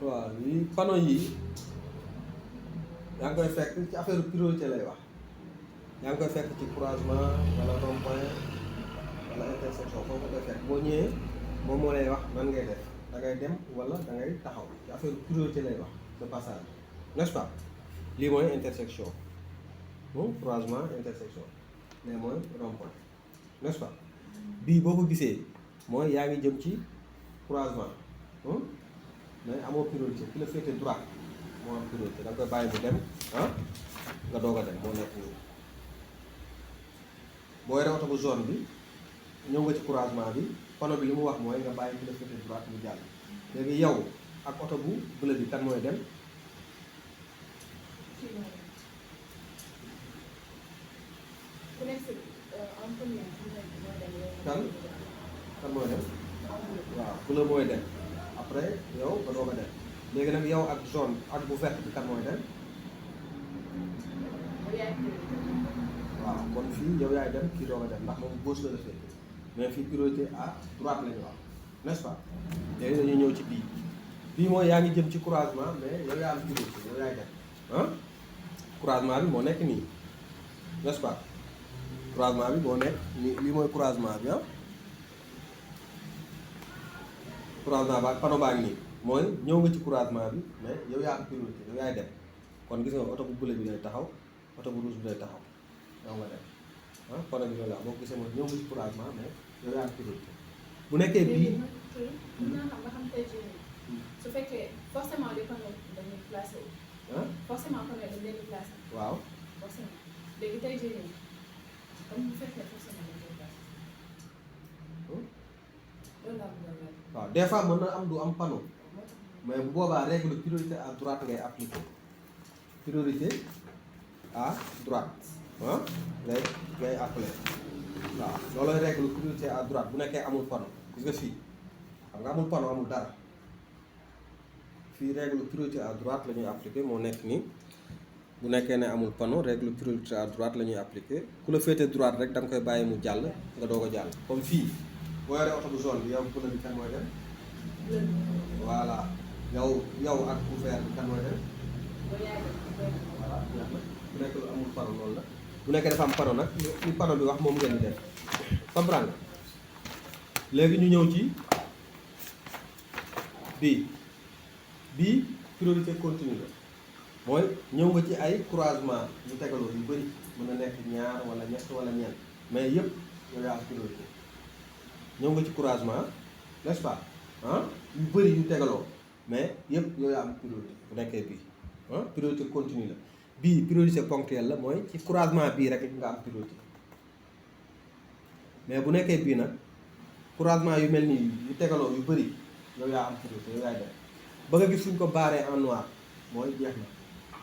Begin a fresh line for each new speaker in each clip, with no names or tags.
waaw yi panneau yi yaa ngi koy fekk ci affaire priorité lay wax yaa ngi koy fekk ci croisement wala rond-point wala intersection foofu nga koy fekk boo ñëwee moom moo lay wax nan ngay def da ngay dem wala da ngay taxaw ci affaire priorité lay wax de passage n'est-ce pas lii mooy intersection croisement intersection mais mooy rond-point n'est-ce pas bii boo ko gisee mooy yaa ngi jëm ci croisement mais amoo priorité ki la féete droite moo am priorité da nga koy bàyyi mu dem nga doog a dem moo nekk nii boo yore oto bu zone bi ñëw nga ci croisement bi panneau bi li mu wax mooy nga bàyyi ki la féete droite mu jàll léegi yow ak oto bu bleu bi kan mooy dem kan mooy dem waaw bleu mooy dem après yow nga doog a dem léegi nag yow ak zone ak bu vert bi kan mooy dem waaw kon fii yow yaay dem kii doog a dem ndax moom gauche la la féete mais fii priorité à droite la ñu wax n'est-ce pas léegi dañuy ñëw ci bii mooy yaa ngi jëm ci croisement mais yow yaa am priorité yow yaay dem croisement bi moo nekk nii n'est-ce pas croisement bi moo nekk nii lii mooy croisement bi croisement ba panneau baa ngi nii mooy ñëw nga ci croisement bi mais yow yaa am priorité yow yaay dem kon gis nga oto bu bleu bi lay taxaw oto bu rouge bi lay taxaw yow nga dem panneau bi loolu la boo ko gisee mooy ñëw nga ci croisement mais yow yaa am priorité bu nekkee bii
mën naa xam nga xam tey jii su fekkee forcément les panneaux dañuy placé forcément panneaux dañ leen di placé
waaw
forcément léegi tey jii nii comme bu fekkee forcément dañ koy placé loolu laa bëgg a laaj.
waaw des fois mën na am du am panneau mais bu boobaa règle priorité à droite ngay appliquer priorité à droite ngay appeler waaw loolooy règle priorité à droite bu nekkee amul panneau gis nga fii xam nga amul panneau amul dara fii règle priorité à droite la ñuy appliquer moo nekk nii bu nekkee ne amul panneau règle priorité à droite la ñuy appliquer ku la féete droite rek da nga koy bàyyi mu jàll nga doog a jàll comme fii boo yoree oto bu zone bi yow bleu bi kan mooy dem voilà yow ak bu vert bi kan mooy dem voilà bu nekk lu amul panneau loolu la bu nekkee dafa am panneau nag li panneau bi wax moom ngeen di def comprendre nga léegi ñu ñëw ci bii priorité continue la mooy ñëw nga ci ay croisement yu tegaloo yu bëri mën na nekk ñaar wala ñett wala ñeent mais yëpp yow yaa am priorité ñëw nga ci croisement n'est-ce pas yu bëri yu tegaloo mais yëpp yow yaa am priorité bu nekkee bii priorité continue la bii priorité ponctuelle la mooy ci croisement bii rek nga am priorité mais bu nekkee bii nag croisement yu mel nii yu tegaloo yu bëri yow yaa am priorité yow yaay dem ba nga gis suñ ko barré en noir mooy jeex na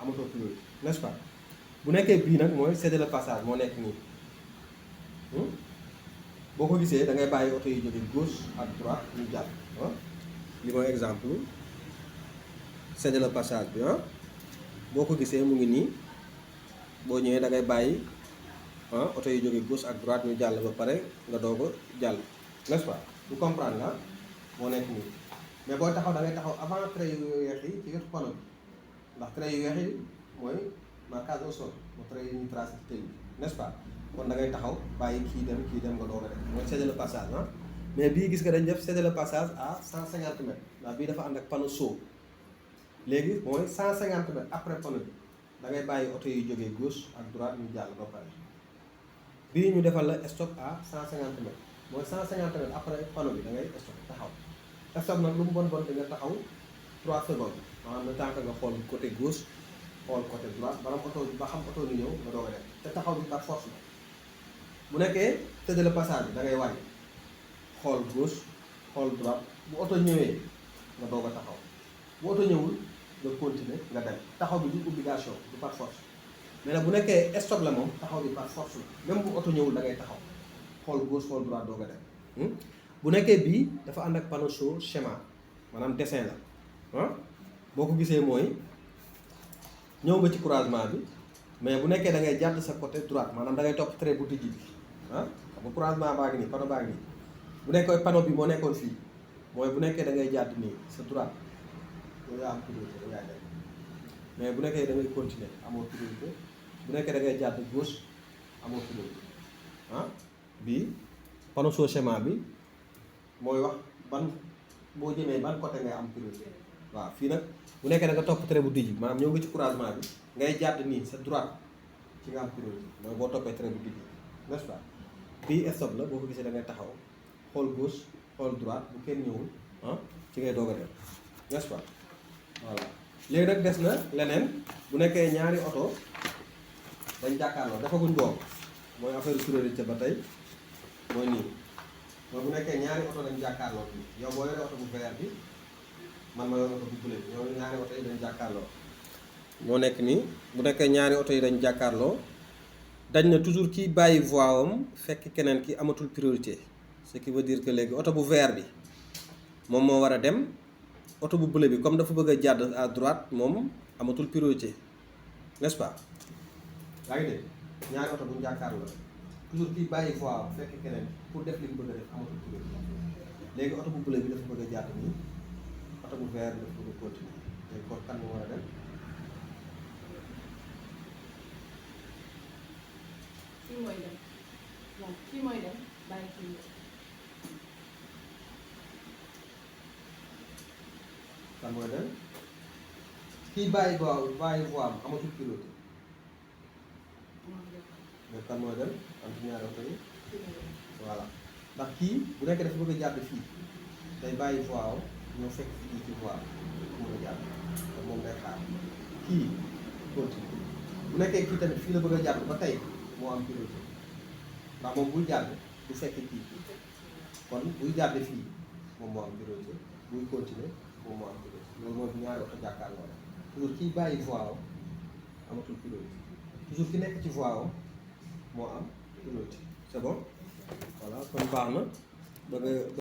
amatoo priorité n'est-ce pas bu nekkee bii nag mooy céder le passage moo nekk nii boo ko gisee da ngay bàyyi oto yi jóge gauche ak droite ñu jàll li mooy exemple céder le passage bi boo ko gisee mu ngi nii boo ñëwee da ngay bàyyi oto yi jóge gauche ak droite ñu jàll ba pare nga doog a jàll n'est-ce pas du comprendre nga moo nekk nii mais booy taxaw da ngay taxaw avant trait yu weex yi ci wetu panneau bi ndax trait yu weex yi mooy marquage au sol moo trait yi ñuy tracé ci tëj bi n'est-ce pas kon da ngay taxaw bàyyi kii dem nga doog a def mooy céder le passage mais bii gis nga dañ def céder le passage à 150 mètres ndax bii dafa ànd ak panneau saut léegi mooy 150 mètres après panneau bi da ngay bàyyi oto yi jógee gauche ak droite ñu jàll ba pare bii ñu defal la stop à 150 mètres mooy 150 mètres après panneau bi da ngay stop taxaw stop nag lu mu bon di nga taxaw 3 secondes maanaam le temps que nga xool côté gauche xool côté droite ba xam oto ni ñëw nga doog a def te taxaw bi par force la bu nekkee céder le passage bi da ngay wàññi xool gauche xool droite bu oto ñëwee nga doog a taxaw bu oto ñëwul nga continuer nga dem taxaw bi du obligation du par force mais nag bu nekkee stop la moom taxaw bi par force la même bu oto ñëwul da ngay taxaw xool gauche xool droite doog a dem bu nekkee bii dafa ànd ak panneau show schéma maanaam dessin la boo ko gisee mooy ñëw nga ci croisement bi mais bu nekkee da ngay jàdd sa côté droite maanaam da ngay topp trait bu tijji bi xam nga croisement baa ngi nii panneau baa ngi nii bu nekkee panneau bi moo nekkoon fii mooy bu nekkee da ngay jàdd nii sa droite yow yaa am priorité da ngay dem mais bu nekkee da ngay continuer amoo priorité bu nekkee da ngay jàdd gauche amoo priorité ah bii panneau sous schéma bi mooy wax ban boo jëmee ban côté ngay am priorité waaw fii nag bu nekkee da nga topp trait bu dijj maanaam ñëw nga ci croisement bi ngay jàdd nii sa droite ci nga am priorité mooy boo toppee trait bu dijj n'est-ce pas bii stop la boo ko gisee da ngay taxaw xool gauche xool droite bu kenn ñëwul ah ci ngay doog a dem n'est-ce pas voilà léegi nag des na leneen bu nekkee ñaari oto dañ jàkkaarloo defaguñ boobu mooy affaire priorité ba tey mooy nii mooy bu nekkee ñaari oto dañ jàkkaarloo bi yow boo yore oto bu vert bi man ma yore oto bu bleu bi yow ñaari oto yi dañ jàkkaarloo moo nekk nii bu nekkee ñaari oto yi dañ jàkkaarloo dañ na toujours kiy bàyyi voie am fekk keneen ki amatul priorité ce qui veut dire que léegi oto bu vert bi moom moo war a dem oto bu bleu bi comme dafa bëgg a jàdd à droite moom amatul priorité n'est-ce pas yaa ngi dégg ñaari oto bu ñu jàkkaarloo toujours kiy bàyyi voie am fekk keneen pour def li mu bëgg a def amatul priorité léegi oto bu bleu bi dafa bëgg a jàdd nii oto bu vert bi dafa bëgg a continuer léegi kon kan moo war a dem
kii mooy dem bon kii mooy dem bàyyi kii ñëw.
kan mooy dem kii bàyyi voie am amatul priorité mais kan mooy dem am ci ñaari oto yi voilà ndax kii bu nekkee dafa bëgg a jàdd fii day bàyyi voie am ñoo fekk fii ci voie am mën a jàdd te moom day xaar kii continue bu nekkee kii tamit fii la bëgg a jàdd ba tey moo am priorité ndax moom buy jàdd du fekk kii kon buy jàdd fii moom moo am priorité buy continuer moom moo am priorité loolu mooy ñaari oto jàkkaarloo la toujours kiy bàyyi voie am amatul priorité toujours ki nekk ci voie am moo am priorité c'est bon voilà kon baax na ba nga